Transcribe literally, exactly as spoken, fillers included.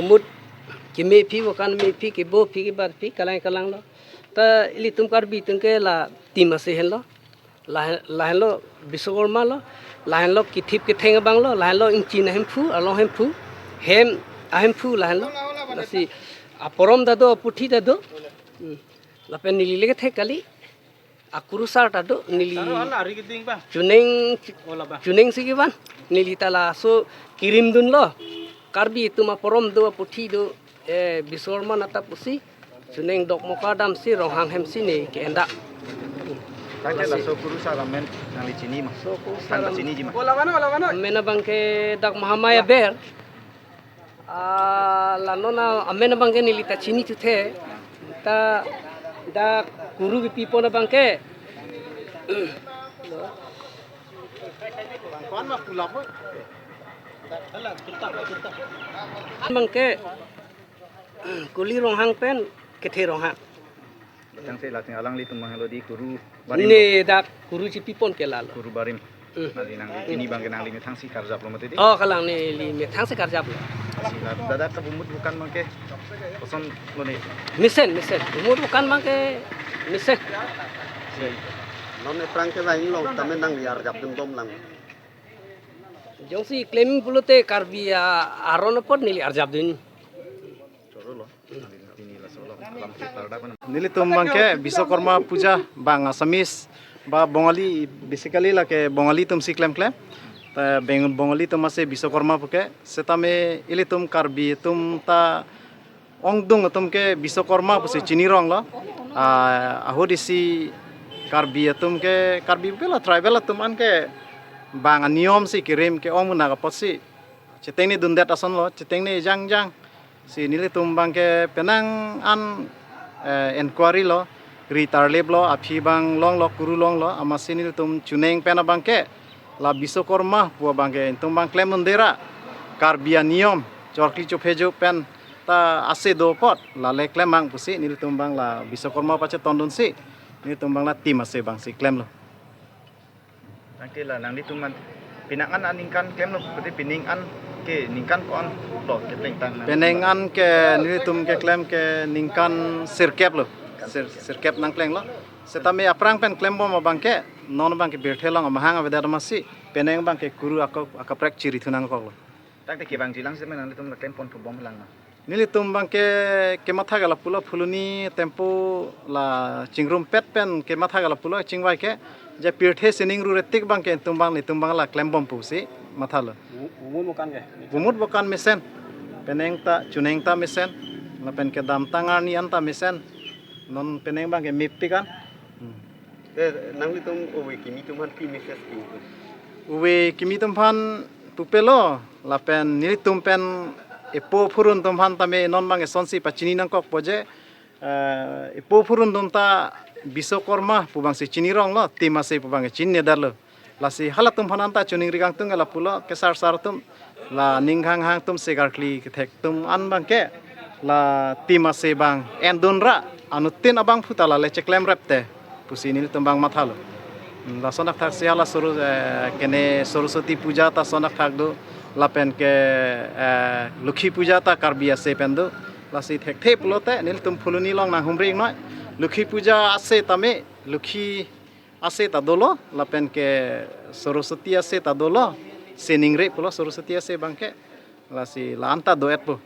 Mut kemephi, bokan mephi, kebohphi, kebarphi, kalang kalang lo. Ta ilitum Karbi atum ke la tim ase henlo. Lahen, lahenlo Biswakarma lo, lahenlo kethip ketheng abang lo, lahenlo ingchin ahemphu, along hemphu, hem ahemphu lahenlo. Lasi aporom ta do, aputhi ta do. Hmm. Lapen neli le kethek kali. Akurusar ta do, neli Aro, aro, ari keding ba? Chuneng, Ola ba? Chuneng si kevan. Neli ta laso kirim dunlo. Karbi atum aporom do, aputhi do, eh, Biswakarma nata pusi. Chuneng Dokmoka damsi Ronghang hemsi ne ke-en dak. Tangte laso kurusar amen nangli chini ma? So kurusar Tangte am- chiniji ma? Ola mano, ola mano. Amen abang ke dak Mahamaya Ber. Ah, la non amen abang ke neli ta chini chuthe. Ta dak kuru kepipon abang ke. Bang kon ma pulap mo. Abang ke Kuli Ronghang pen kethe Ronghang. Tangte la ting alanglitum abang lo di kuru barim. Ne dak kuru chepipon ke lalo. Kuru barim. Hmm. Nangli nangli chini abang ke nangli methang si karjap lo mati di. Oh, kalang neli methang si karjap lo. Si la dadak ta bumut bokan abang ke koson lo ne. Mesen, mesen. Bumut bokan abang ke mesen. Non aphrang ke lain lo tame nangli arjap dun bomlang. Jongsi claiming pulote Karbi a-, aron apot neli arjap dun. Choro lo. Nelitum abang ke Biswakarma puja bang Assamese ba Bongali, basically lake Bongali atum si klemklem. Ta beng Bongali atum ase Biswakarma pu ke. Setame ilitum Karbi atum ta ongdung atum ke Biswakarma pusi chini rong lo. Ah, ahut isi Karbi atum ke, Karbi pu ke la tribal atum an ke bang aniyom si kirim ke ong munak apot si. Chetengne dundet ason lo, chetengne jangjang. Si nelitum abang ke penang an, eh, inquiry lo, ri tarlip lo, aphi abang long lo, kuru long lo, amatsi nelitum Chuneng pen abang ke, la Biswakarma pu abang ke, itum abang klem un dera, Karbi aniyom, chorkli chophejo pen, ta ase do apot, la le klem mang pusi, nelitum abang la Biswakarma pacheton dunsi, nelitum abang la tim ase abang si klem lo. Tangte la nanglitum man penang an aningkan klem lo, pute penang an ke ningkan ko-an lo kepleng tang nang. Penang an ke nelitum keklem ke ningkan sirkep lo. Sir, sirkep nangpleng lo. Setame aphrang pen klembom abang ke non abang ke birthe along amahang avedet amatsi penang abang ke kuru ako akaprek chiri thu nangkok lo. Tangte kevangji lang setame nanglitum la klempon thu bomlang ma? Nelitum abang ke kematha ke lapulo, phuloni tempo la chingrumpet pen kematha ke lapulo, chingvai ke je pirthe sining rure tik abang ke itum abang, nelitum abang la klembom pusi mathalo. Bu-, bumut bokan ke? Bumut bokan mesen. Penang ta, Chuneng ta mesen. Lapen kedamtang arni an ta mesen. Non penang abang ke mepik an. Hmm. Te nanglitum ove kimi atum aphan pi message pi? Ove kimi atum aphan pupe lo, lapen nelitum pen epo phurun atum aphan tame non abang esonsi pachini nangkokpo je, eh, epo phurun atum ta Biswakarma pu abang si chini rong lo, tim ase pu abang chini nedet lo. Lasi halatum aphan anta chuningri kangtung ke lapulo, kesarsar atum, la ning hanghang atum, segarkli kethek atum an abang ke, la tim ase abang en dun ra, anuttin abangphu ta la le cheklem rep te pusi nelitum abang mathalo. Hmm, lason athak si hala Soro, eh, kene Saraswati puja ta son athak do, lapen ke, eh, Lokhi puja ta Karbi ase pen do. Lasi thekthe pulote nelitum phuloni along nanghumri noi. Lokhi puja ase tame, Lokhi ase ta dolo, lapen ke Saraswati ase ta dolo, seningre pulo Saraswati ase abang ke, lasi la anta do-et po.